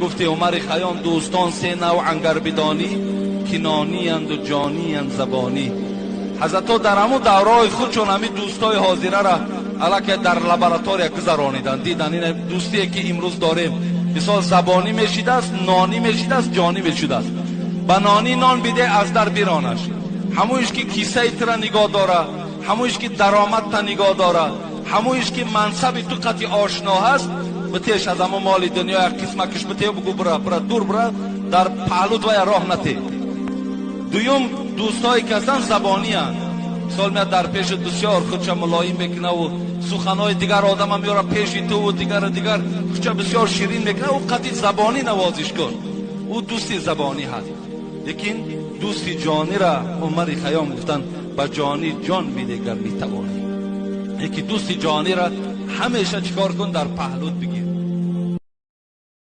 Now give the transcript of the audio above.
Гуфти Умари Хайём: дӯстон се навъ ангар бидонӣ, ки нониянду ҷониянд, забонӣ. Ҳазратҳо дар ҳамун давраҳои худшон ҳамин дӯстои ҳозирара аллакай дар лаборатория гузарониданд, дидан ин дӯстие, ки имрӯз дорем, мисол, забонӣ мешидааст, нонӣ мешидааст, ҷонӣ мешудааст. Ба нонӣ нон биде, аз дар биронаш. Ҳамоиш ки кисаи тура нигоҳ дора, ҳамоиш ки даромадта нигоҳ дора, ҳамоиш ки мансаби ту қати ошно ҳаст, битеш аз ҳамо моли дунё як қисмакиш бите, бугӯ: «Бура, бура, дур бура, дар паҳлут вая роҳ нате». Дуюм, дӯстҳое ки ҳастанд, забониянд. Мисол, меяд дар пеши, бисёр худша мулоим мекунаву суханҳои дигар одама меёра пеши туву дигару дигар, худша бисёр ширин мекуна. Ӯ қати забонӣ навозиш кун, ӯ дӯсти забонӣ ҳаст. Лекин дӯсти ҷонира Умари Хайём гуфтанд: ба ҷонӣ ҷон бидегар метавонӣ, яки дӯсти ҷонира ҳамеша чӣ кор кун? Дар паҳлут бигир.